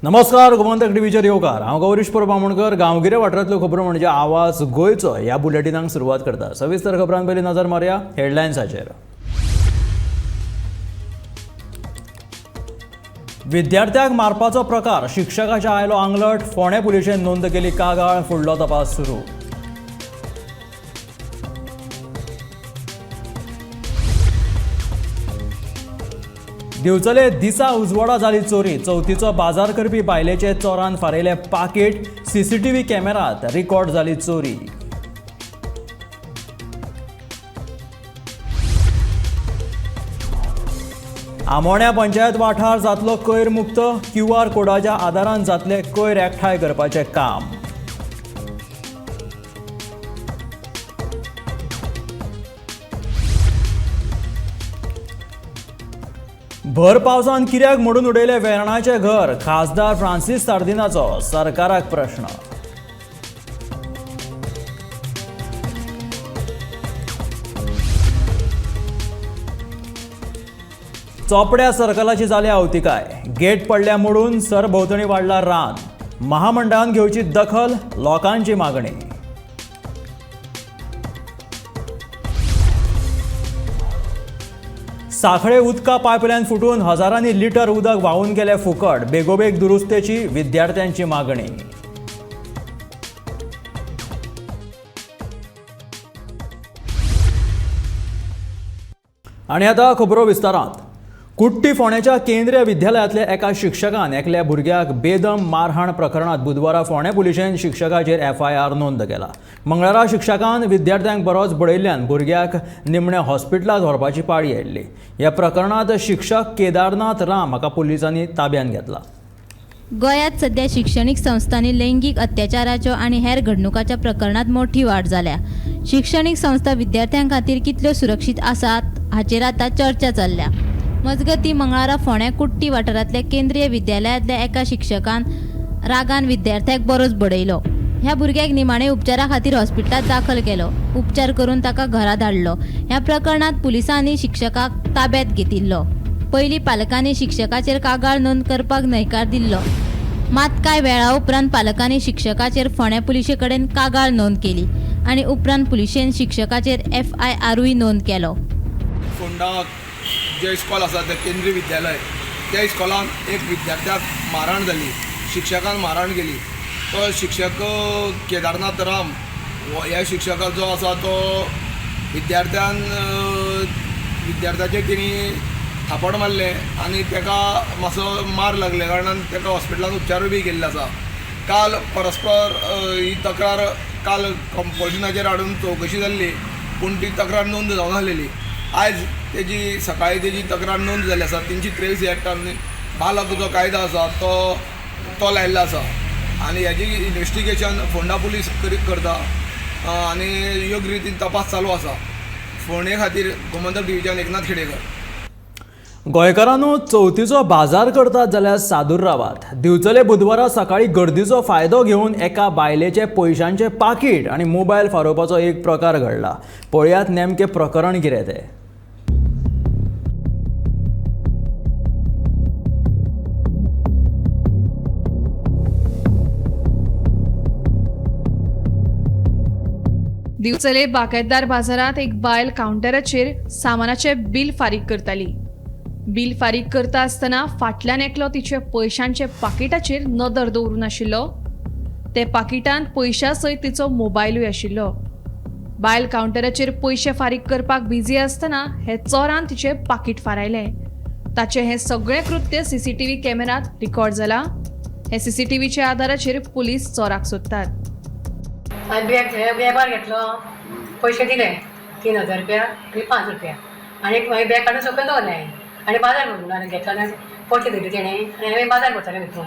नमस्कार, गोमंतक टीव्हीचेर येवकार. हांव गौरीश परब आमोणकर. गांवगिऱ्या वाठारांतल्यो खबरो म्हणजे आवाज गोंयचो ह्या बुलेटिनाक सुरवात करता. सविस्तर खबरां पयलीं नजर मारया हेडलायन्साचेर. विद्यार्थ्याक मारपाचो प्रकार, शिक्षकाच्या आयलो आंगलट. फोंडें पुलिशेन नोंद केली कागाळ, फुडलो तपास सुरू. दिवचले दिसा उजवाडा जाली चोरी. चवथीचो बाजार करपी बायलेचे चोरान फारयलें पाकीट. सीसीटीव्ही कॅमेरात रिकॉर्ड जाली चोरी. आमोण्या पंचायत वाठार जातलो कोयर मुक्त. क्यूआर कोडाच्या आदारान जातले कोयर एकठांय करपाचें काम. भर पावसान कित्याक मोडून उडयलें वेर्णाचें घर? खासदार फ्रांसीस सार्दिनाचो सरकाराक प्रश्न. चोपड्या सर्कलाची जाली आवतिकाय. गेट पडल्या मोडून, सरभोंवतणी वाडला रान. महामंडळान घेवची दखल, लोकांची मागणी. साखळे उदका पायपलायन फुटून हजारांनी लिटर उदक व्हांवून गेलें फुकट. बेगोबेग दुरुस्तेची विद्यार्थ्यांची मागणी. आनी आतां खबरो विस्तारांत. कुट्टी फोंडेच्या केंद्रीय विद्यालयांतल्या एका शिक्षकान एकल्या भुरग्याक बेदम मारहाण प्रकरणांत बुधवारा फोंडें पुलिशेन शिक्षकाचेर एफआयआर नोंद केला. मंगळारा शिक्षकान विद्यार्थ्यांक बरोच बडयल्ल्यान भुरग्याक निमण्या हॉस्पिटलांत व्हरपाची पाळी आयिल्ली. ह्या प्रकरणांत शिक्षक केदारनाथ राम हाका पुलिसांनी ताब्यांत घेतला. गोंयांत सध्या शिक्षणीक संस्थांनी लैंगीक अत्याचाराच्यो आनी हेर घडणुकांच्या प्रकरणांत मोठी वाड जाल्या. शिक्षणीक संस्था विद्यार्थ्यां खातीर कितल्यो सुरक्षीत आसात हाचेर आतां चर्चा चल्ल्या. मजगतीं, मंगळारा फोंड्या कुट्टी वाठारांतल्या केंद्रीय विद्यालयांतल्या एका शिक्षकान रागान विद्यार्थ्याक बरोच बडयलो. ह्या भुरग्याक निमाणे उपचारा खातीर हॉस्पिटलांत दाखल केलो. उपचार करून ताका घरा धाडलो. ह्या प्रकरणांत पुलिसांनी शिक्षकाक ताब्यांत घेतिल्लो. पयलीं पालकांनी शिक्षकाचेर कागाळ नोंद करपाक न्हयकार दिल्लो. मात कांय वेळा उपरांत पालकांनी शिक्षकाचेर फोंड्या पुलिशे कडेन कागाळ नोंद केली आनी उपरांत पुलिशेन शिक्षकाचेर एफआयआरूय नोंद केलो. फोंडा जे इस्कॉल आसा तें केंद्रीय विद्यालय, त्या इस्कॉलान एक विद्यार्थ्याक मारहाण जाली, शिक्षकान मारहाण केली. तो शिक्षक केदारनाथ राम ह्या शिक्षकाचो आसा तो विद्यार्थ्यान विद्यार्थ्याचेर तेणी थापट मारलें आनी ताका मातसो मार लागले कारणान ताका हॉस्पिटलान उपचारूय बी केल्ले आसा. काल परस्पर ही तक्रार काल कंपल्शनाचेर हाडून चवकशी जाल्ली, पूण ती तक्रार नोंद जावना आसलेली. आयज तेजी सकाळी तेजी तक्रार नोंद जाल्ली आसा. 323 एक्टान बाल हक्क जो कायदो आसा तो तो लायिल्लो आसा आनी हेजी इन्वेस्टिगेशन फोंडा पुलीस करता आनी योग्य रितीन तपास चालू आसा. फोंडे खातीर गोमंतक टिवीच्यान एकनाथ खेडेकर. गोंयकारांनो, चवथीचो बाजार करतात जाल्यार सादूर रावात. दिवचले बुधवारा सकाळी गर्दीचो फायदो घेवन एका बायलेचे पयशांचे पाकीट आनी मोबायल फारोवपाचो एक प्रकार घडला. पळयात नेमकें प्रकरण कितें तें. दिवचले बागायतदार बाजारांत एक बायल कावंटराचेर सामानाचें बिल फारीक करताली. बिल फारीक करता आसतना फाटल्यान एकलो तिचे पयशांचे पाकिटाचेर नदर दवरून आशिल्लो. ते पाकिटांत पयशां सयत तिचो मोबायलूय आशिल्लो. बायल कावंटराचेर पयशे फारीक करपाक बिजी आसतना हे चोरान तिचें पाकीट फारायलें. ताचें हें सगळें कृत्य सीसीटीव्ही कॅमेरात रिकॉर्ड जालां. हे सीसीटीव्हीच्या आधाराचेर पुलीस चोराक सोदतात. हांवें बॅग बॅगार घेतलो, पयशे दिले 3000 रुपया आनी 5 रुपया आनी मागीर बॅग काडून सकयल दवरलें हांवें आनी बाजार भरलो आनी घेतलो आनी पोटे धरली तेणें आनी हांवें बाजार भरतालें भितून.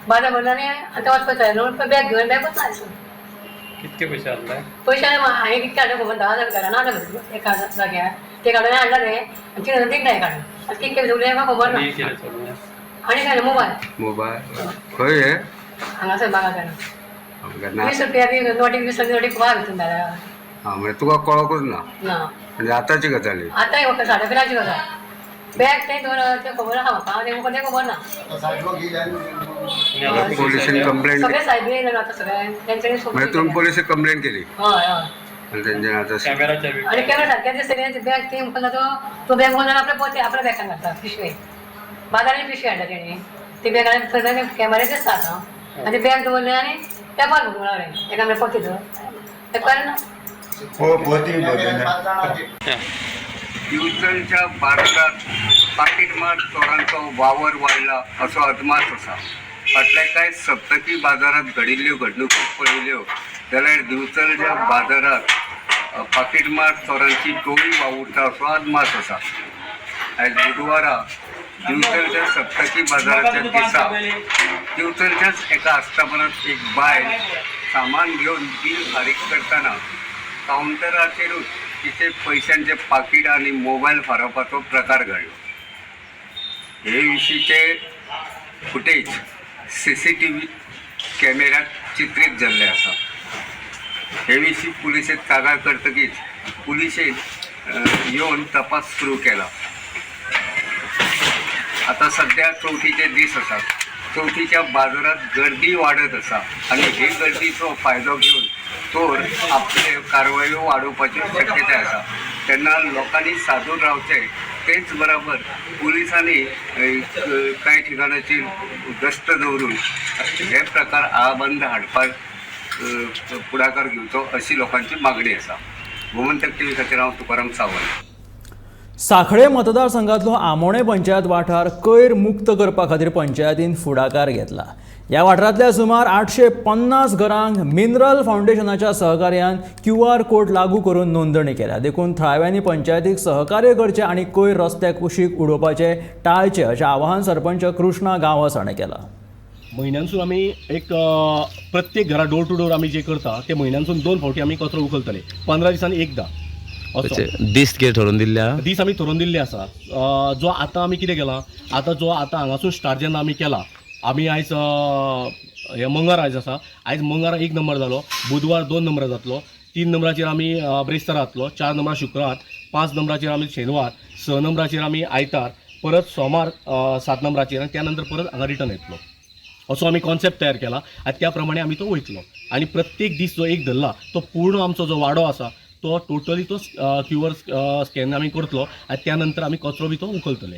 बाजार भरलो आनी आतां वचपाक जाय न्हू, बॅग घेवन बॅग वचना आसलो. कितके पयशे हाडले? पयशे हांवें कितके हाडले खबर, 10,000 घरान आसा एका जाग्यार, ते काडून हाडला ते आनी 3000 दिले हांवें काडून. आतां कितके उरले म्हाका खबर ना. आनी कितें चोरलें? आनी काय मोबायल. मोबायल खंय हे? हांगासर बागा. ना. 20 रुपया बी नोटी, 20 नोटी खूब आहा भितून दादा. हा, म्हणजे तुका कळोकूच ना? ना. म्हणजे आतांची गजाली? आतां एक 11:30ची गजाल. बॅग तें दवर तें खबर आहा म्हाका, तें तें खबर ना. पोलिसान कंप्लेंट सगळे सायब येयले आतां सगळे तेंच्यानी म्हणजे तुम्ही पोलिसाक कंप्लेंट केली? हय हय. आणि तेंच्या आता कॅमेराच्या बी आनी कॅमेरा सारके दिसता न्ही, बॅग ती मुखार तो तो बॅग मुखार आपल्या पोते आपल्या बॅगान घालता पिशवे, बाजारान पिशवी हाडटा तेणी, ती बॅगान कॅमेरा दिसता आतां. आनी बॅग दवरलें आनी पेपर भरून रावलें एका म्हळ्यार पोती तें कळना. दिवचलच्या बाजारात पाकिटमार चोरांचो वावर वाडला असो अदमास आसा. फाटल्या कांय सप्तकी बाजारात घडिल्ल्यो घडणुको पळयल्यो जाल्यार दिवचलच्या बाजारात पाकिटमार चोरांची टोळी वावुरता असो अदमास आसा. आयज बुधवारा दिवचलच्या सप्तकी बाजाराच्या दिसा दिवचलच्याच एका आस्थापनात एक बायल सामान घेवन बील फारीक करतना कावंटराचेरूच तिचे पयशांचे पाकीट आनी मोबायल फारोवपाचो प्रकार घडलो. हे विशींचे फुटेज CCTV कॅमेऱ्यात चित्रीत जाल्ले आसा. हे विशीं पुलिसेत कागाळ करतकीच पुलिशेन येवन तपास सुरू केला. आता सध्या चवथीचे दीस आसात. चवथीच्या बाजारात गर्दी वाडत आसा आनी हे गर्दीचो फायदो घेवन चोर आपले कारवायो वाडोवपाची शक्यताय आसा. तेन्ना लोकांनी सादूर रावचें, तेच बराबर पुलिसांनी कांय ठिकाणाची गस्त दवरून हे प्रकार आळाबंद हाडपाक फुडाकार घेवचो अशी लोकांची मागणी आसा. गोमंतक टीव्ही खातीर हांव तुकाराम सावंत. सांखळे मतदारसंघातलो आमोणें पंचायत वाठार कोयर मुक्त करपा खातीर पंचायतीन फुडाकार घेतला. ह्या वाठारांतल्या सुमार 850 घरांक मिनरल फावंडेशनाच्या सहकार्यान QR code लागू करून नोंदणी केल्या. देखून थळाव्यांनी पंचायतीक सहकार्य करचें आनी कोयर रस्त्या कुशीक उडोवपाचें टाळचें अशें आवाहन सरपंच कृष्णा गांवस हाणें केलां. म्हयन्यानसून आमी एक प्रत्येक घरा डोर टू डोर आमी जे करता ते म्हयन्यानसून 2 फावटी आमी कचरो उखलतले, 15 दिसांनी एकदां. दीस कितें ठरोवन दिल्ले आहा? दीस आमी थरोवन दिल्ले आसा. जो आतां आमी कितें केलां, आतां जो आतां हांगासून स्टार्ट जेन्ना आमी केला, आमी आयज हे मंगळार आयज आसा, आयज मंगळार 1 नंबर जालो, बुधवार 2 नंबर जातलो, 3 नंबराचेर आमी ब्रेस्तार जातलो, 4 नंबरार शुक्रार, 5 नंबराचेर आमी शेनवार, 6 नंबराचेर आमी आयतार, परत सोमार 7 नंबराचेर आनी त्या नंतर परत हांगा रिटर्न येतलो. असो आमी कॉन्सेप्ट तयार केला आनी त्या प्रमाणे आमी तो वयतलो. आनी प्रत्येक दीस जो एक धरला तो पूर्ण आमचो जो वाडो आसा तो टोटली तो QR scan आमी करतलो आनी त्या नंतर आमी कचरो बी तो उखलतले.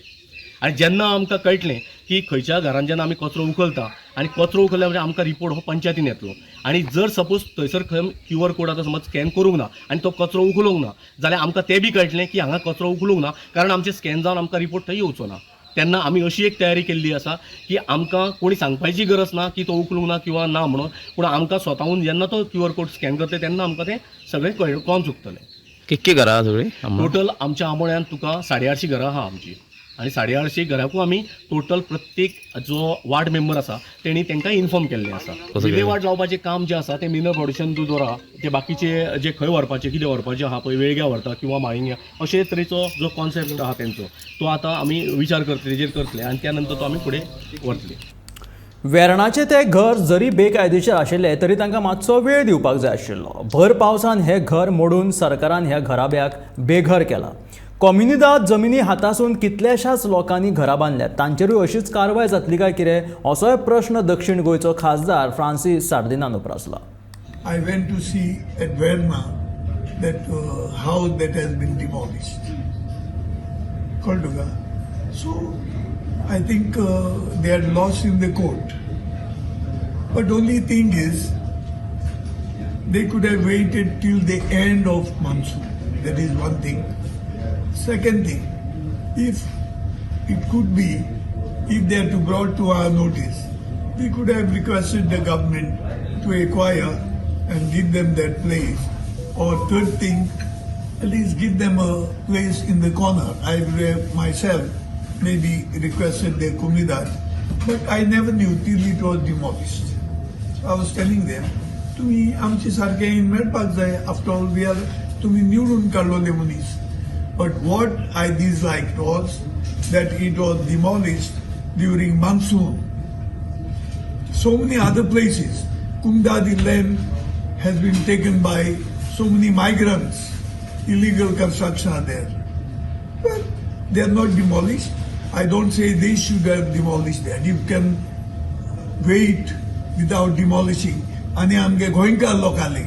आनी जेन्ना आमकां कळटलें की खंयच्या घरान जेन्ना आमी कचरो उखलता आनी कचरो उखलल्या म्हणजे आमकां रिपोर्ट हो पंचायतीन येतलो. आनी जर सपोज थंयसर खंय QR code आतां समज स्कॅन करूंक ना आनी तो कचरो उखलूंक ना जाल्यार आमकां तें बी कळटलें की हांगा कचरो उखलूंक ना, कारण आमचें स्कॅन जावन आमकां रिपोर्ट थंय येवचो ना. तेन्ना आमी अशी एक तयारी केल्ली आसा की आमकां कोणी सांगपाची गरज ना की तो उखलूंक ना किंवा ना म्हणून, पूण आमकां स्वताहून जेन्ना तो QR code scan करतले तेन्ना आमकां तें सगळें कळोन चुकतलें. कितकी घरां सगळीं? टोटल आमच्या आमोण्यान तुका 850 घरां आहा आमची, आनी 850 घराकूय आमी टोटल प्रत्येक जो वार्ड मेंबर आसा तेणी तांकां इन्फॉर्म केल्लें आसा. विलेवाट लावपाचें काम जें आसा तें मिनरल फावंडेशन द्वारा ते बाकीचे जे खंय व्हरपाचे कितें व्हरपाचें आहा पळय, वेळग्या व्हरता किंवा माळिंग्या, अशे तरेचो जो कॉन्सेप्ट आहा तेंचो तो आतां आमी विचार करतले, तेजेर करतले आनी त्या नंतर तो आमी फुडें व्हरतले. वेर्णाचें तें घर जरी बेकायदेशीर आशिल्लें तरी तांकां मातसो वेळ दिवपाक जाय आशिल्लो. भर पावसान हें घर मोडून सरकारान ह्या घराब्याक बेघर केला. कोम्युनिदाद जमिनी हातासून कितल्याशाच लोकांनी घरां बांदल्यात, तांचेरूय अशीच कारवाय जातली काय कितें असोय प्रश्न दक्षिण गोंयचो खासदार Francis सार्दिनान उप्रासला. I went to see at Verna that house that has been demolished. Kolduga. So I think they had lost in the court. But only thing is, they could have waited till the end of monsoon. That is one thing. Second thing, if it could be, if they are to brought to our notice, we could have requested the government to acquire and give them that place. Or third thing, at least give them a place in the corner. I would have myself maybe requested the Comunidade, but I never knew till it was demolished. So I was telling them, तुम्ही आमचे सारखे मेळपाक जाय, after all we are तुम्ही निवडून काडलोले मनीस. But what I disliked was that it was demolished during monsoon. So many other places, Kumdadi land has been taken by so many migrants. Illegal construction are there. But They are not demolished. I don't say they should have demolished that. You can wait without demolishing. आनी आमगे गोंयकार लोकांनी.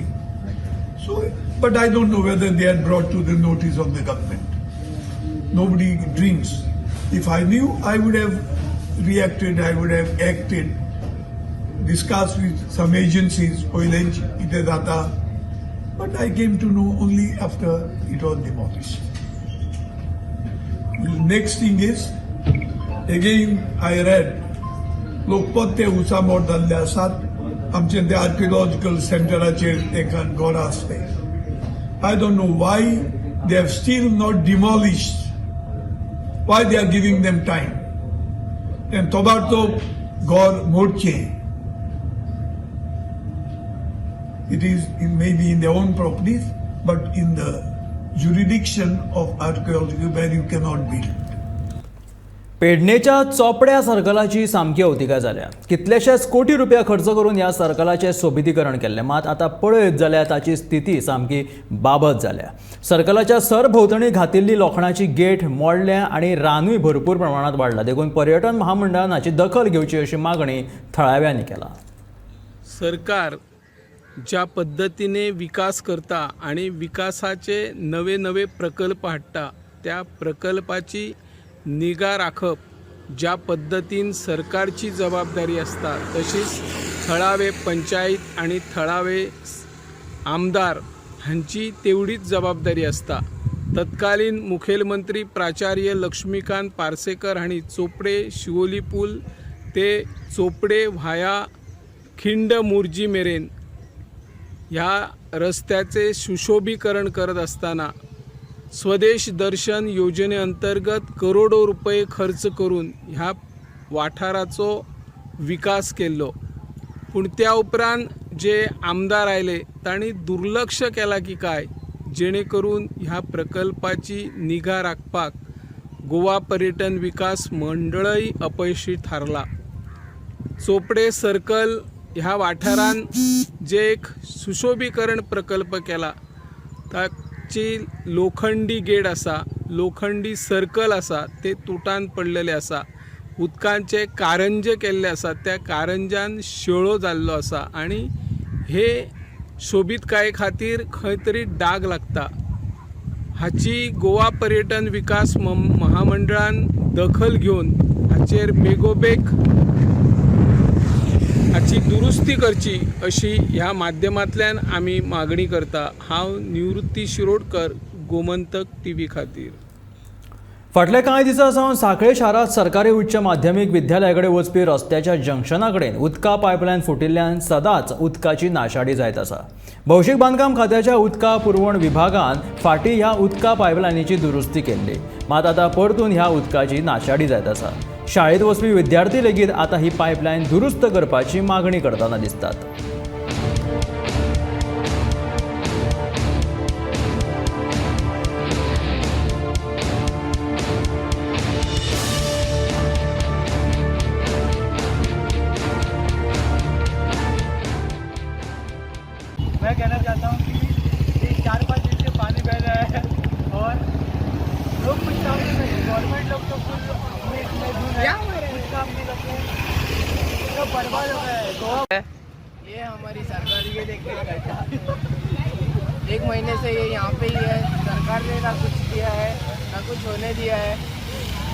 So, but I don't know whether they are brought to the notice of the government. Nobody drinks. If I knew, I would have reacted, I would have acted, discussed with some agencies, पयलेंच कितें जाता. But I came to know only after it was demolished. Next thing is, again I read, लोक पत्ते उचामोड जाल्ले आसात. आमचे ते archaeological सेंटराचेर तेंकां घरां आसते. I don't know why they have still not demolished, why they are giving them time. तें तोबाडतोब घर मोडचें. It is in, maybe in their own properties, but in the jurisdiction of archaeology where you cannot build. पेडणेच्या चोपड्या सर्कलाची सामकी अवतिकाय जाल्या. कितलेशेच कोटी रुपया खर्च करून ह्या सर्कलाचें सोबितीकरण केल्लें, मात आतां पळयत जाल्यार ताची स्थिती सामकी बाबत जाल्या. सर्कलाच्या सरभोंवतणी घातिल्ली लोखणाची गेट मोडल्या आनी रानूय भरपूर प्रमाणांत वाडला. देखून पर्यटन महामंडळान हाची दखल घेवची अशी मागणी थळाव्यांनी केला. सरकार ज्या पद्दतीने विकास करता आणि विकासाचे नवे नवे प्रकल्प हाडटा, त्या प्रकल्पाची निगा राखप ज्या पद्दतीन सरकारची जबाबदारी आसता, तशीच थळावे पंचायत आणि थळावे आमदार हांची तेवढीच जबाबदारी आसता. तत्कालीन मुखेलमंत्री प्राचार्य लक्ष्मीकांत पार्सेकर हांणी चोपडे शिवोली पूल ते चोपडे व्हाया खिंड मुर्जी मेरेन ह्या रस्त्याचे सुशोभीकरण करत असताना स्वदेश दर्शन योजने अंतर्गत करोडो रुपये खर्च करून ह्या वाठाराचो विकास केल्लो. पूण त्या उपरांत जे आमदार आयले तांणी दुर्लक्ष केलां की काय, जेणे करून ह्या प्रकल्पाची निगा राखपाक गोवा पर्यटन विकास मंडळय अपयशी थारला. चोपडे सर्कल ह्या वाठारान जे एक सुशोभीकरण प्रकल्प केला, ताची लोखंडी गेट आसा, लोखंडी सर्कल आसा, ते तुटान पडलेले आसा. उदकांचे कारंजे केल्ले आसा, त्या कारंजान शेळो जाल्लो आसा आनी हे सोबीतकाये खातीर खंय तरी डाग लागता. हाची गोवा पर्यटन विकास महामंडळान दखल घेवन हाचेर बेगोबेग हाची दुरुस्ती करची अशी ह्या माध्यमांतल्यान आमी मागणी करता. हांव निवृत्ती शिरोडकर, गोमंतक टीव्ही खातीर. फाटल्या कांय दिसां सावन सांखळे शारांत सरकारी उच्च माध्यमीक विद्यालया कडेन वचपी रस्त्याच्या जंक्शना कडेन उदका पायपलायन फुटिल्ल्यान सदांच उदकाची नाशाडी जायत आसा. भौशीक बांदकाम खात्याच्या उदका पुरवण विभागान फाटीं ह्या उदका पायपलायनीची दुरुस्ती केल्ली, मात आतां परतून ह्या उदकाची नाशाडी जायत आसा. शाळेंत वचपी विद्यार्थी लेगीत आतां ही पायपलायन दुरुस्त करपाची मागणी करतना दिसतात. मैं कहना चाहता हूँ कि ये 4-5 दिन से पानी बह रहा है और लोग कुछ काम नहीं कर रहे. गवर्नमेंट लोग तो फुल अपने इसमें धुन है, कुछ काम नहीं करते, सब बर्बाद हो गया है गोवा. ये हमारी सरकार, ये देखिए, एक महीने से ये यहाँ पे ही है. सरकार ने ना कुछ दिया है, ना कुछ होने दिया है.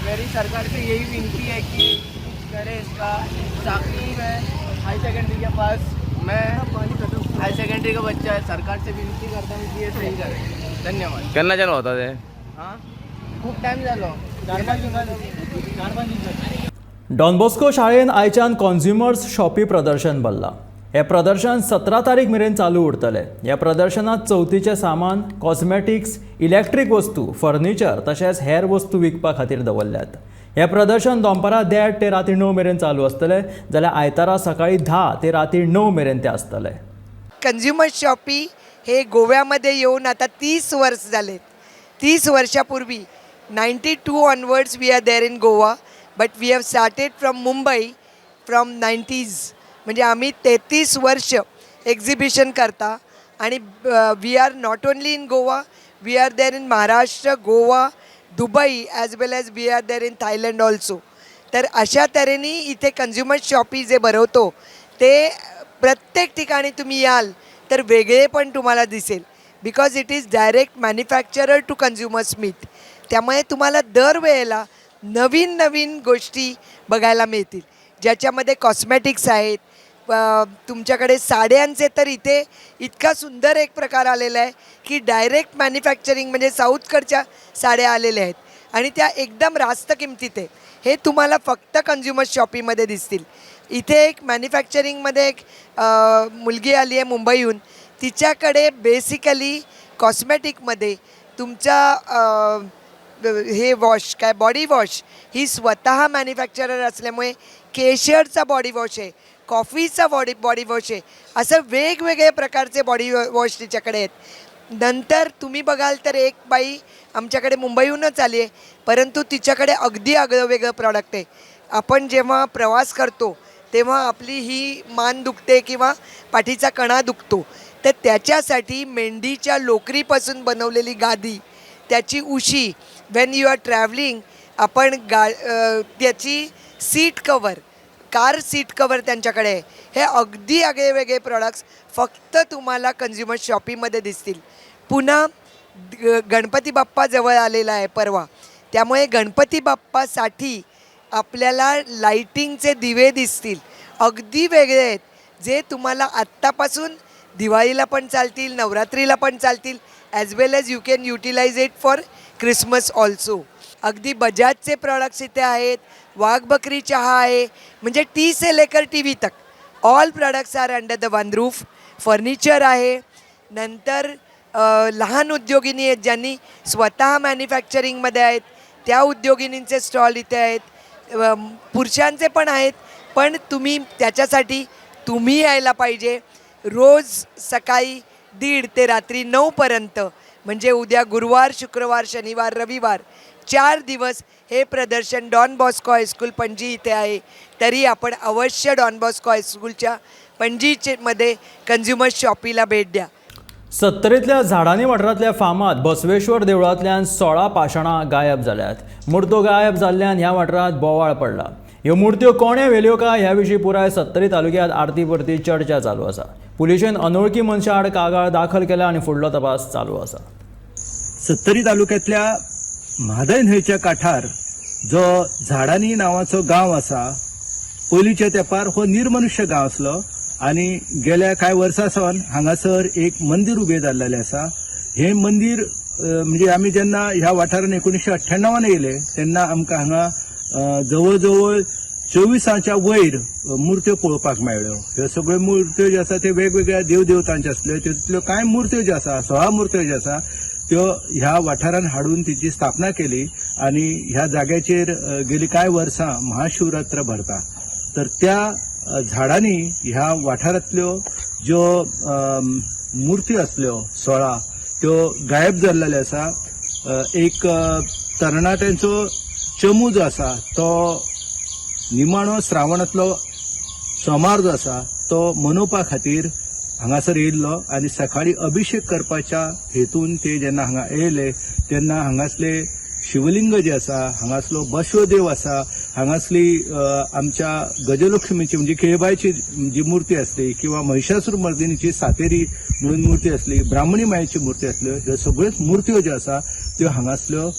मेरी सरकार से यही विनती है कि कुछ करे इसका. साकरी में हाई सेकेंडरी के पास मैं हाई सेकेंडरी का बच्चा है. सरकार से विनती करता हूँ कि ये सही करे. धन्यवाद. केन्नाच्यान वता ते? हां, खूप टायम जालो. 4-5 दिन, 4-5 दिन. डॉन बॉस्को शाळेन आयच्यान कॉन्झ्युमर्स शॉपी प्रदर्शन भरलां. हें प्रदर्शन 17 तारीख मेरेन चालू उरतलें. ह्या प्रदर्शनांत चवथीचें सामान, कॉस्मॅटिक्स, इलॅक्ट्रीक वस्तू, फर्निचर तशेंच हेर वस्तू विकपा खातीर दवरल्यात. हें प्रदर्शन दनपारां 1:30 ते राती 9 मेरेन चालू आसतलें, जाल्यार आयतारा सकाळीं 10 ते राती 9 मेरेन तें आसतलें. कन्झ्युमर शॉपी हे गोव्यामध्ये येऊन आता 30 वर्ष झालेत. 30 वर्षापूर्वी, 92 onwards we are there in Goa, but we have started from Mumbai from 90s. म्हणजे आम्ही 33 वर्ष एक्झिबिशन करता आणि we are not only in Goa, we are there in Maharashtra, Goa, Dubai as well as we are there in Thailand also. तर अशा तऱ्हेने इथे consumer shoppe जे भरवतो ते प्रत्येक ठिकाणी तुम्ही याल तर वेगळे पण तुम्हाला दिसेल, because it is direct manufacturer to consumers meet. त्यामुळे तुम्हाला दरवेळेला नवीन नवीन गोष्टी बघायला मिळतील, ज्याच्यामध्ये कॉस्मॅटिक्स आहेत, तुमच्याकडे साड्यांचे तर इथे इतका सुंदर एक प्रकार आलेला आहे की डायरेक्ट मॅन्युफॅक्चरिंग म्हणजे साऊथकडच्या साड्या आलेल्या आहेत आणि त्या एकदम रास्त किमतीत आहे. हे तुम्हाला फक्त कन्झ्युमर शॉपीमध्ये दिसतील. इथे एक मॅन्युफॅक्चरिंगमध्ये एक मुलगी आली आहे मुंबईहून, तिच्याकडे बेसिकली कॉस्मॅटिकमध्ये तुमचा हे वॉश काय बॉडी वॉश ही स्वतः मॅन्युफॅक्चरर असल्यामुळे केशरचा बॉडी वॉश आहे, कॉफीचा बॉडी बॉडी वॉश आहे, असं वेगवेगळे प्रकारचे बॉडी वॉश तिच्याकडे आहेत. नंतर तुम्ही बघाल तर एक बाई आमच्याकडे मुंबईहूनच आली आहे, परंतु तिच्याकडे अगदी आगळं वेगळं प्रॉडक्ट आहे. आपण जेव्हा प्रवास करतो तेव्हा आपली ही मान दुखते किंवा पाठीचा कणा दुखतो, तर त्याच्यासाठी मेंढीच्या लोकरीपासून बनवलेली गादी, त्याची उशी, when you R travelling आपण त्याची seat cover, car seat cover त्यांच्याकडे आहे. हे अगदी आगळे वेगळे प्रॉडक्ट्स फक्त तुम्हाला कन्झ्युमर शॉपीमध्ये दिसतील. पुन्हा गणपती बाप्पा जवळ आलेला आहे परवा, त्यामुळे गणपती बाप्पासाठी आपल्याला लाईटिंगचे दिवे दिसतील, अगदी वेगळे आहेत, जे तुम्हाला आत्तापासून दिवाळीला पण चालतील, नवरात्रीला पण चालतील, as well as you can utilize it for Christmas also. अगदी बजाजचे प्रॉडक्ट्स इथे आहेत, वाघबकरी चहा आहे, म्हणजे टी से लेकर T V Tak all products are under the one roof. Furniture आहे. नंतर लहान उद्योगिनी आहेत ज्यांनी स्वतः मॅन्युफॅक्चरिंगमध्ये आहेत, त्या उद्योगिनींचे स्टॉल इथे आहेत. पुरुषांचे पण आहेत, पण तुम्ही त्याच्यासाठी तुम्ही यायला पाहिजे. रोज सकाळी 1:30 ते रात्री 9पर्यंत, म्हणजे उद्या गुरुवार, शुक्रवार, शनिवार, रविवार, 4 दिवस हे प्रदर्शन डॉन बॉस्को हायस्कूल पणजी इथे आहे. तरी आपण अवश्य डॉन बॉस्को हायस्कूलच्या पणजीचे मध्ये कन्झ्युमर शॉपीला भेट द्या. सत्तरीतल्या झाडांनी वाठारांतल्या फामाद बसवेश्वर देवळांतल्यान 16 पाशाणां गायब जाल्यात. मुर्त्यो गायब जाल्ल्यान ह्या वाठारांत बोवाळ पडला. ह्यो मुर्त्यो कोणें व्हेल्यो काय ह्या विशीं पुराय सत्तरी तालुक्यांत आरती परती चर्चा चालू आसा. पुलिशेन अनोळखी मनशा आड कागाळ दाखल केल्या आनी फुडलो तपास चालू आसा. सत्तरी तालुक्यांतल्या म्हादय न्हंयच्या काठार जो झाडांनी नांवाचो गांव आसा, पयलींच्या तेंपार हो निर्मनुष्य गांव आसलो आनी गेल्या कांय वर्सां सावन हांगासर एक मंदीर उबें जाल्लेलें आसा. हें मंदीर म्हणजे आमी जेन्ना ह्या वाठारान 1998 येयले तेन्ना आमकां हांगा जवळ जवळ 24 वयर मुर्त्यो पळोवपाक मेळ्ळ्यो. ह्यो सगळ्यो मुर्त्यो ज्यो आसा त्यो वेगवेगळ्या देवदेवतांच्यो आसल्यो. तितूंतल्यो कांय मुर्त्यो ज्यो आसा, 16 मुर्त्यो ज्यो आसा त्यो ह्या वाठारान हाडून तिची स्थापना केली आनी ह्या जाग्याचेर गेली कांय वर्सां महाशिवरात्र भरता. तर त्या झाडांनी ह्या वाठारांतल्यो ज्यो मुर्त्यो आसल्यो 16, त्यो गायब जाल्लेल्यो आसा. एक तरणाट्यांचो चमू जो आसा तो निमाणो श्रावणांतलो सोमार जो आसा तो मनोवपा खातीर हांगासर येयल्लो आनी सकाळी अभिशेक करपाच्या हेतून ते जेन्ना हांगा येयले तेन्ना हांगासले शिवलिंग जे आसा, हांगासलो बसवदेव आसा, हांगासली आमच्या गजलक्ष्मीची म्हणजे केळबायची जी मूर्ती आसली किंवा महिषासूर मर्दिनीची सातेरी म्हणून मूर्ती आसली, ब्राह्मणी मायेची मूर्ती आसल्यो, ह्यो सगळ्योच मुर्त्यो ज्यो आसा त्यो हांगासल्यो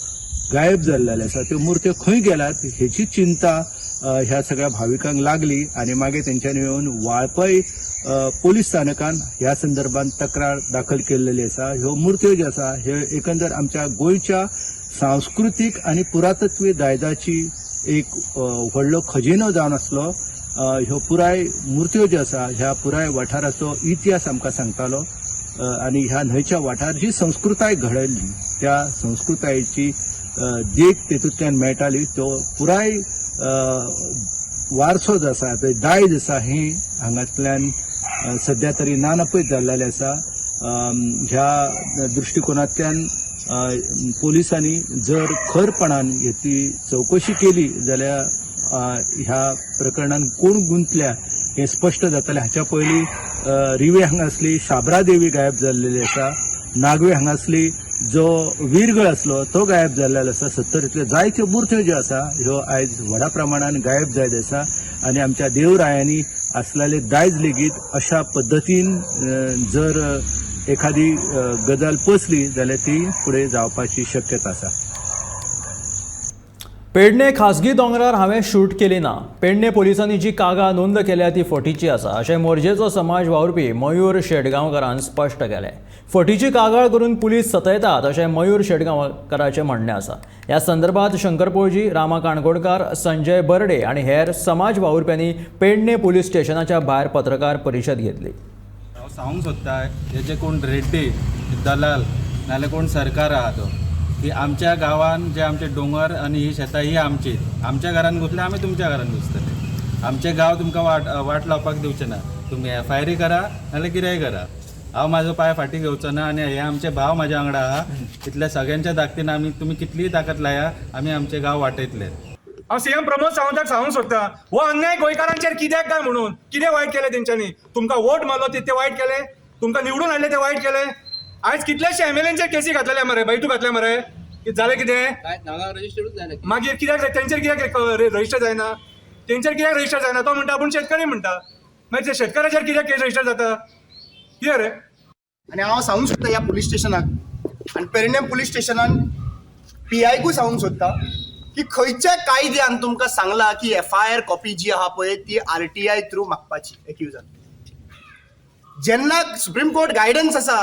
गायब जाल्लेल्यो आसा. त्यो मुर्त्यो खंय गेल्यात हेची चिंता ह्या सगळ्या भाविकांक लागली आनी मागीर तेंच्यांनी येवन वाळपय पोलीस स्थानकान ह्या संदर्भात तक्रार दाखल केल्लेली आसा. ह्यो मुर्त्यो ज्यो आसा ह्यो एकंदर आमच्या गोंयच्या सांस्कृतीक आनी पुरातत्वीय दायजाची एक व्हडलो खजिनो जावन आसलो. ह्यो पुराय मुर्त्यो ज्यो आसा ह्या पुराय वाठाराचो इतिहास आमकां सांगतालो आनी ह्या न्हंयच्या वाठार जी संस्कृताय घडयल्ली त्या संस्कृतायेची देख तेतूंतल्यान मेळटाली. तो पुराय वारसो जो आसा, ते दायज आसा, हें हांगांतल्यान सद्या तरी ना नपयत जाल्लेलें आसा. ह्या दृश्टिकोनांतल्यान पोलिसांनी जर खरपणान हेची चवकशी केली जाल्यार ह्या प्रकरणान कोण गुंतल्या हें स्पश्ट जातलें. हाच्या पयलीं रिवे हांगा आसली शाबरा देवी गायब जाल्लेली आसा. नागवे हांगासली जो वीरगळ आसलो तो गायब जाल्लो आसा. सत्तरींतल्यो जायत्यो मुर्त्यो ज्यो आसा ह्यो आयज व्हडा प्रमाणान गायब जायत आसा आनी आमच्या देवरायांनी आसलेले दायज लेगीत अशा पद्दतीन जर एखादी गजाल पसली जाल्यार ती फुडें जावपाची शक्यता आसा. पेडणे खासगी दोंगरार हांवें शूट केली ना. पेडणे पोलिसांनी जी कागाळ नोंद केल्या ती फटीची आसा अशें मोरजेचो समाज वावुरपी मयूर शेटगांवकारान स्पश्ट केलें. फटीची कागाळ करून पुलीस सतयतात अशें मयूर शेटगांवकाराचें म्हणणें आसा. ह्या संदर्भात शंकर पोळजी, रामा काणकोणकार, संजय बर्डे आनी हेर समाज वावुरप्यांनी पेडणे पुलीस स्टेशनाच्या भायर पत्रकार परिशद घेतली. हांव सांगूंक सोदता हे जे कोण रेड्डी दलाल नाल्यार कोण सरकार आहा तो की आमच्या गांवान जे आमचे दोंगर आनी ही शेतां ही आमची, आमच्या घरान घुसले आमी तुमच्या घरान घुसतले. आमचे गांव तुमकां वाट लावपाक दिवचे ना. तुमी एफआयआर करा नाल्यार कितेंय करा, हांव म्हाजो पांय फाटीं घेवचो ना. आनी हे आमचे भाव म्हाज्या वांगडा आहा, इतल्या सगळ्यांच्या ताकदीन आमी तुमी कितलीय ताकद लाया आमी आमचे गांव वाटयतले. हांव सीएम प्रमोद सावंताक सांगूंक सोदता, हो अन्याय गोंयकारांचेर कित्याक काय म्हणून? कितें वायट केलें तेंच्यांनी? तुमकां वोट मारलो ते वायट केलें, तुमकां निवडून हाडले ते वायट केलें. आयज कितलेशे एमएलएंचेर केसी घातलेले मरे, बैठू घातले मरे, जालें कितें? मागीर कित्याक तेंचेर कित्याक रजिस्टर जायना? तेंचेर कित्याक रजिस्टर जायना? तो म्हणटा आपूण शेतकरी म्हणटा, मागीर ते शेतकऱ्याचेर कित्याक केस रजिस्टर जाता? कितें रे? आनी हांव सांगूंक सोदता ह्या पुलीस स्टेशनाक आनी पेरनेम पुलीस स्टेशनान पीआयकूय सांगूंक सोदता की खंयच्या कायद्यान तुमकां सांगलां की एफआयआर कॉपी जी आहा पळय ती आरटीआय थ्रू मागपाची एक्युजान. जेन्ना सुप्रीम कोर्ट गायडन्स आसा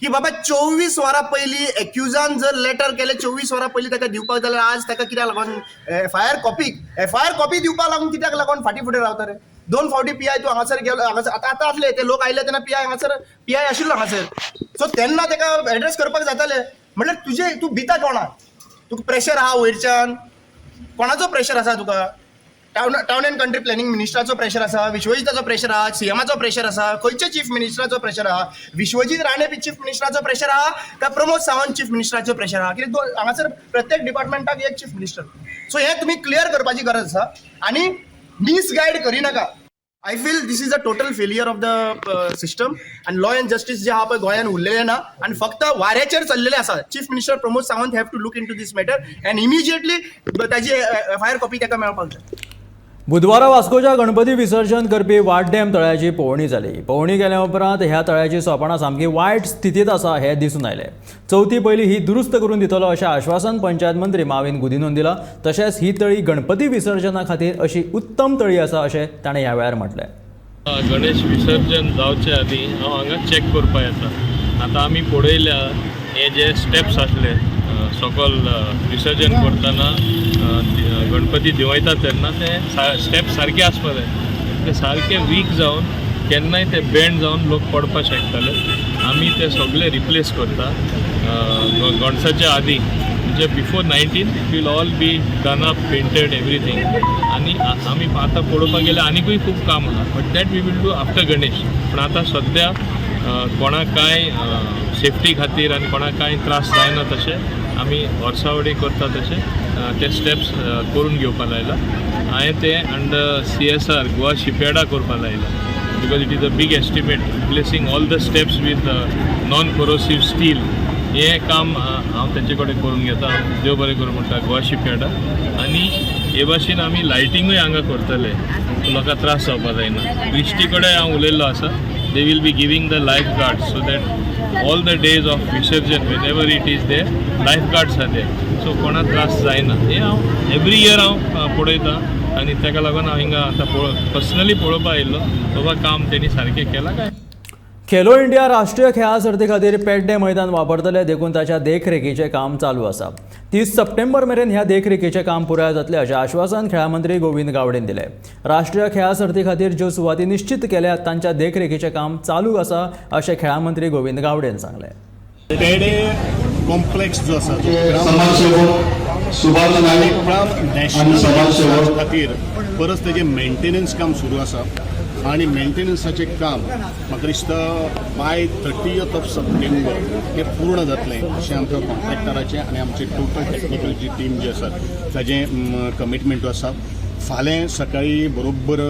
की बाबा 24 वरां पयलीं एक्युजान जर लेटर केलें 24 वरां पयलीं ताका दिवपाक जाल्यार आज ताका कित्याक लागून एफआयआर कॉपी दिवपाक लागून कित्याक लागून फाटीं फुडें रावता रे? 2 फावटी पीआय तूं हांगासर गेलो, हांगासर आतां आतां आसले ते लोक आयले तेन्ना पीआय हांगासर पीआय आशिल्लो हांगासर, सो तेन्ना ताका एड्रेस करपाक जाताले. म्हणल्यार तुजे तूं भिता कोणाक? तुका प्रेशर आहा वयरच्यान? कोणाचो प्रेशर आसा तुका? टावन एंड कंट्री प्लॅनिंग मिनिस्टराचो प्रेशर आसा, विश्वजीताचो प्रेशर आहा, सीएमाचो प्रेशर आसा, खंयच्या चीफ मिनिस्टराचो प्रेशर आहा? विश्वजीत राणे बी चीफ मिनिस्टराचो प्रेशर आहा काय प्रमोद सावंत चीफ मिनिस्टराचो प्रेशर आहा? कित्याक हांगासर प्रत्येक डिपार्टमेंटाक एक चीफ मिनिस्टर. सो हें तुमी क्लियर करपाची गरज आसा आनी misguide करिनाका. I feel this is a total failure of the system आनी लॉ एंड जस्टीस जे आहा पळय गोंयान उरलेलें ना आनी फक्त वाऱ्याचेर चल्लेलें आसा. Chief minister Pramod Sawant have to look into this matter and immediately ताजी एफआयआर कॉपी ताका मेळपाक जाय. बुधवारा वास्कोच्या गणपती विसर्जन करपी वाड्डेम तळ्याची पळोवणी जाली. पळोवणी केल्या उपरांत ह्या तळ्याची सोपाणां सामकी वायट स्थितींत आसा हें दिसून आयलें. चवथी पयलीं ही दुरुस्त करून दितलो अशें आश्वासन पंचायत मंत्री माविन गुदिनोन दिलां. तशेंच ही तळी गणपती विसर्जना खातीर अशी उत्तम तळी आसा अशें ताणें ह्या वेळार म्हटलें. गणेश विसर्जन जावचे आदीं हांव हांगा चॅक करपाक येता. आतां आमी पळयल्या हे जे स्टेप्स आसले सकल विसर्जन करतना गणपती देंवयता तेन्ना ते स्टेप्स सारके आसपा जाय. ते सारके वीक जावन केन्नाय ते बेंड जावन लोक पडपाक शकताले. आमी ते सगळे रिप्लेस करता गणसाच्या आदीं, म्हणजे before 19 it will all be done up, painted everything. आनी आमी आतां पळोवपाक गेल्यार आनिकूय खूब काम आसा, but that we will do after Ganesh. पूण आतां सद्या कोणाक कांय सेफ्टी खातीर आनी कोणाक कांय त्रास जायना तशें आमी वर्सावडी करता तशें ते स्टेप्स करून घेवपाक लायला. हांवें ते अंडर CSR Goa शिपयार्डा करपाक लायला, because it is a big estimate replacing all the steps with non corrosive steel. हें काम हांव तेंचे कडेन करून घेता. देव बरें करूं म्हणटा गोवा शिपयार्डा. आनी हे भाशेन आमी लायटिंगूय हांगा करतले, लोकांक त्रास जावपाक जायना. क्रिस्टी कडेन हांव उलयल्लो आसा, they will be giving the life guards so that all the days of Visarjan whenever it is there life guards are there, so कोणाक त्रास जायना. हें हांव एवरी इयर हांव पळयता आनी ताका लागून हांव हिंगा आतां पर्सनली पळोवपाक आयिल्लो बाबा काम तेणी सारकें केलां काय. खेलो इंडिया राष्ट्रीय खेळां सर्ती खातीर पेड्डे मैदान वापरतले देखून ताच्या देखरेखीचें काम चालू आसा. 30 सप्टेंबर मेरेन ह्या देखरेखीचें काम पुराय जातलें अशें आश्वासन खेळां मंत्री गोविंद गावडेन दिलें. राष्ट्रीय खेळां सर्ती खातीर ज्यो सुवाती निश्चित केल्यात तांच्या देखरेखीचें काम चालू आसा अशें खेळां मंत्री गोविंद गावडेन सांगलें. पेडे कॉम्प्लेक्स जो आसा समाजसेवक सुभाष नाईक नॅशनल खातीर परत तेजें मेंटेनन्स काम सुरू आसा आनी मेंटेनन्साचें काम म्हाका दिसता बाय 30th of September हें पूर्ण जातलें अशें आमकां कॉन्ट्रॅक्टराचें आनी आमचे टोटल टॅक्निकल जी टीम जी आसा ताजें कमिटमेंट आसा. फाल्यां सकाळीं बरोबर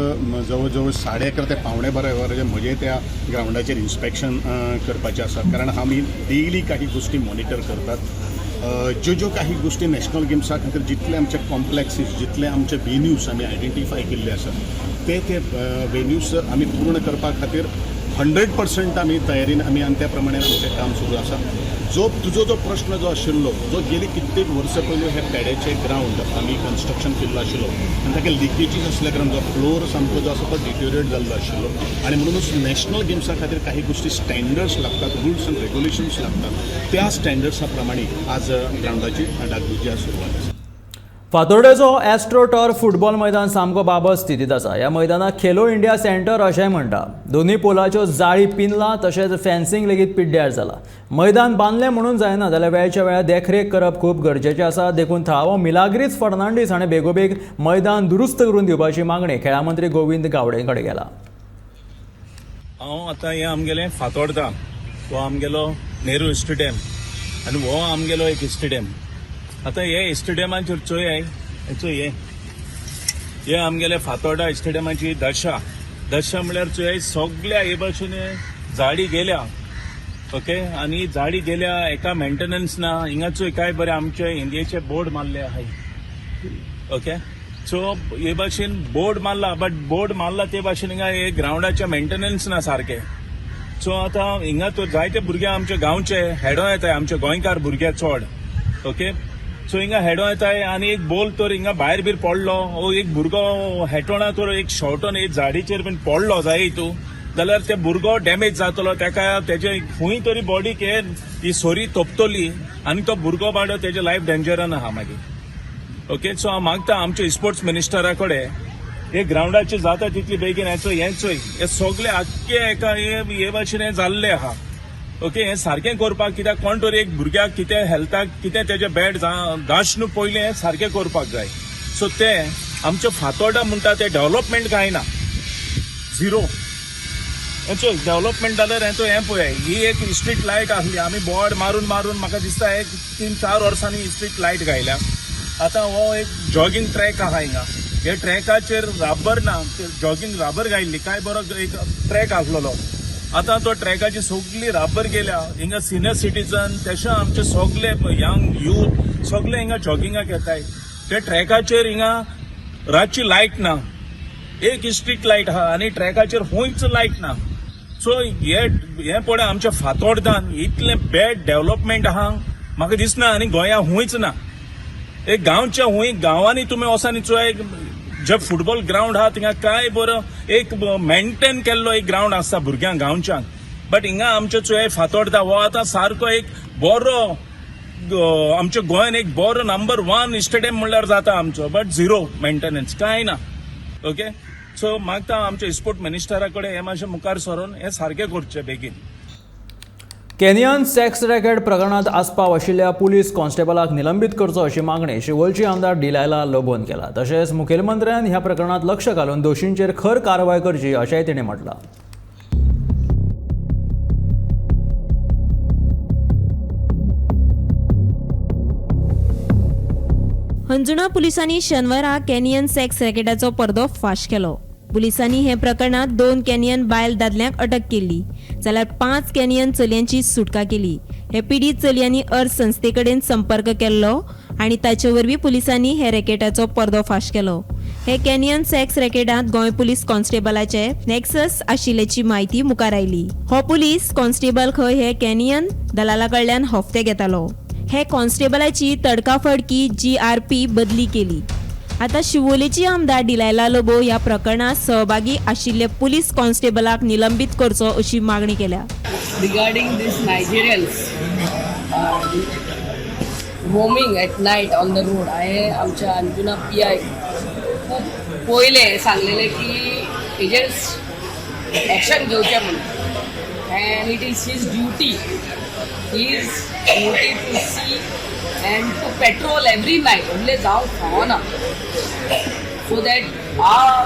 जवळ जवळ 11:30 ते 11:45 वरांचेर म्हजें त्या ग्रावंडाचेर इन्स्पेक्शन करपाचें आसा, कारण आमी डेली काही गोश्टी मॉनिटर करतात. ज्यो ज्यो काही गोश्टी नॅशनल गेम्सा खातीर जितले आमचे कॉम्प्लेक्सीस, जितले आमचे वेन्यूज आमी आयडेंटिफाय केल्ले आसा ते ते वेन्यूज आमी पूर्ण करपा खातीर 100% आमी तयारीन आमी आनी त्या प्रमाणे आमचें काम सुरू आसा. जो तुजो जो प्रश्न जो आशिल्लो, जो गेली कित्येक वर्सां पयलीं हे पेड्याचे ग्रावंड आमी कन्स्ट्रक्शन केल्लो आशिल्लो आनी ताका लिकेजीस आसल्या कारणान जो फ्लोर सामको जो आसा तो डिटेरिएट जाल्लो आशिल्लो आनी म्हणूनच नॅशनल गेम्सा खातीर काही गोश्टी स्टँडर्ड्स लागतात, रुल्स एंड रेगुलेशन्स लागतात, त्या स्टँडर्ड्सा प्रमाणे आज ग्रावंडाची डागडुजी आज सुरवात आसा. फातोर्डेचो एस्ट्रो टर्फ फुटबॉल मैदान सामको बाबत स्थितींत आसा. ह्या मैदानाक खेलो इंडिया सेंटर अशेंय म्हणटा. दोनूय पोलाच्यो जाळी पिनला तशेंच फेन्सिंग लेगीत पिड्ड्यार जाला. मैदान बांदलें म्हणून जायना जाल्यार वेळच्या वेळार देखरेख करप खूब गरजेचें आसा. देखून थळावो मिलाग्रीस फर्नांडीस हाणें बेगोबेग मैदान दुरुस्त करून दिवपाची मागणी खेळा मंत्री गोविंद गावडे कडेन केला. हांव आतां हें आमगेलें फातोर्डा, हो आमगेलो नेहरू स्टेडियम आनी हो आमगेलो एक स्टेडियम. आतां हे स्टेडियमाचेर चोय, चोय हे आमगेले फातोर्डा स्टेडियमाची दशा. दशा म्हणल्यार चोय सगल्या हे भाशेन झाडी गेल्या, ओके, आनी झाडी गेल्या एका मेंटेनन्स ना. हिंगा चोय काय बरें आमचे इंडियेचे बोर्ड मारले आहाय, ओके. सो हे भाशेन बोर्ड मारला, बट बोर्ड मारला ते भाशेन हिंगा हे ग्रावंडाचे मेंटेनन्स ना सारकें. सो आतां हिंगा तर जायते भुरगे आमचे गांवचे हेडो येताय, आमचे गोंयकार भुरगे चड, ओके. सो हिंगा हेडो येताय आनी एक बोल तर हिंगा भायर बीर पडलो, ओ एक भुरगो हेटोणा तर एक शॉर्टोन एक झाडीचेर बीन पडलो जाय तूं जाल्यार ते भुरगो डॅमेज जातलो, ताका तेजे खंय तरी बॉडीक हे ही सोरी तोपतली आनी तो भुरगो बाडो तेजे लायफ डेंजरान आहा मागीर, ओके. सो हांव मागता आमच्या स्पोर्ट्स मिनिस्टरा कडेन हे ग्रावंडाचे जाता तितली बेगीन हेचो हें चोय हे सगळे आख्खे एका हे भाशेन हें जाल्लें आहा, ओके. हें सारकें करपाक कित्याक कोण तरी एक भुरग्याक कितें हेल्थाक कितें तेजें बॅड दाश न्हू पयलीं हें सारकें करपाक जाय. सो तें आमचें फातोर्डा म्हणटा तें डेवलपमेंट कांय ना, झिरो. हेचो डेवलपमेंट जाल्यार हें हें पळय ही एक स्ट्रीट लायट आसली, आमी बोर्ड मारून मारून म्हाका दिसता एक 3-4 वर्सांनी स्ट्रीट लायट घायल्या. आतां हो एक जॉगींग ट्रॅक आहा हिंगा, हे ट्रॅकाचेर राबर ना, जॉगींग राबर घायल्ली काय बरो एक ट्रॅक आसलेलो. आतां तो ट्रॅकाची सगली राबर गेल्या. हिंगा सिनियर सिटीजन तशें आमचे सगले यंग यूथ सगले हिंगा जॉगिंगाक येताय. त्या ट्रॅकाचेर हिंगा रातची लायट ना, एक स्ट्रीट लायट आहा आनी ट्रॅकाचेर खंयच लायट ना. सो हे पळय आमच्या फातोर्डान इतलें बॅड डेवलपमेंट आहा म्हाका दिसना आनी गोंया खंयच ना. एक गांवच्या हुंय गांवांनी तुमी वचानी चोय जे फुटबॉल ग्रावंड आहा थिंगा काय बरो एक मेंटेन केल्लो एक ग्रावंड आसता भुरग्यांक गांवच्यांक, बट हिंगा आमचे चोय फातोर्डा हो आतां सारको एक बरो आमच्या गोंयान एक बरो नंबर 1 स्टेडियम म्हणल्यार जाता आमचो, बट झिरो मेंटेनन्स कांय ना, ओके. सो मागता आमच्या स्पोर्ट मिनिस्टरा कडेन हें मातशें मुखार सरून हें सारकें करचें बेगीन. केनियन सेक्स रॅकेट प्रकरणांत आस्पाव आशिल्ल्या पुलीस कॉन्स्टेबलाक निलंबीत करचो अशी मागणी शिवोलची आमदार डिलायला लोबोन केला. तशेंच मुखेलमंत्र्यान ह्या प्रकरणांत लक्ष घालून दोशींचेर खर कारवाय करची अशेंय तिणें म्हटलां. हंजुणा पुलिसांनी शनवारा कॅनियन सेक्स रॅकेटाचो पडदो फाश केलो. पुलिसांनी हे प्रकरणात 2 कॅनियन बायल दादल्यांक अटक केली जाल्यार 5 कॅनियन चलयांची सुटका केली. हे पिडीत चलयांनी अर्ज संस्थे कडेन संपर्क केल्लो आनी ताचे वरवीं पुलिसांनी हे रॅकेटाचो पडदो फाश केलो. हे कॅनियन सेक्स रॅकेटांत गोंय पुलीस कॉन्स्टेबलाचे नॅक्सस आशिल्ल्याची म्हायती मुखार आयली. हो पुलीस कॉन्स्टेबल खंय हे कॅनियन दलाला कडल्यान हफ्ते घेतालो. हे कॉन्स्टेबलाची तडकाफडकी GRP बदली केली. आता शिवोलेची आमदार डिलायला लोबो ह्या प्रकरणात सहभागी आशिल्ले पुलीस कॉन्स्टेबलाक निलंबीत करचो अशी मागणी केल्या. Regarding this Nigerians roaming at night on the road, हांवें आमच्या अंजुना PI खूब पयलें सांगलेलें की हेजेर एक्शन घेवचें म्हणून, and it is his duty, his duty to see and to patrol every night. व्हडलें जावंक फावना, so that our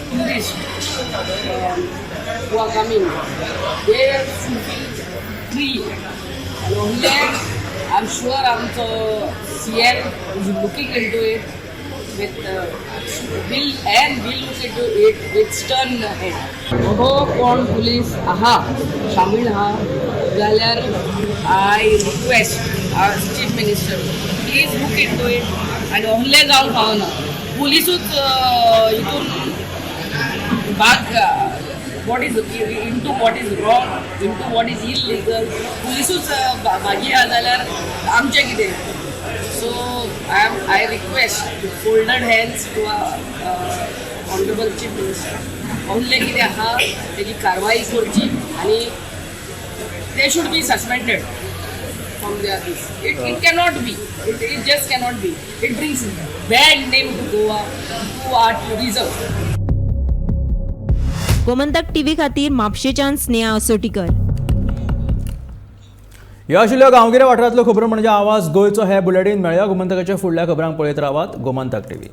tourist who are coming they should feel free. आनी व्हडलें I am sure आमचो CM is looking into it. with will and will look into it with stern head. हो कोण police आहा शामील आहा जाल्यार I request our chief minister, please look into it. आनी अमलें जावंक फावना, पुलिसूच हितून भाग, what is into what is wrong, into what is illegal, पुलिसूच भागी आहा जाल्यार आमचें कितें? So I request folded hands to honourable chief minister, अमलें कितें आहा तेजी कारवाई करची आनी they should be suspended from the office. It cannot be. It just cannot be. It brings bad name to Goa, to our tourism. Gomantak TV खातीर म्हापशेच्यान स्नेहा असोटीकर. ह्यो आशिल्ल्यो गांवगिऱ्या वाठारांतल्यो खबरो, म्हणजे आवाज गोंयचो हे बुलेटीन. मेळया गोमंतकाच्या फुडल्या खबरांक. पळयत रावात गोमंतक टीव्ही.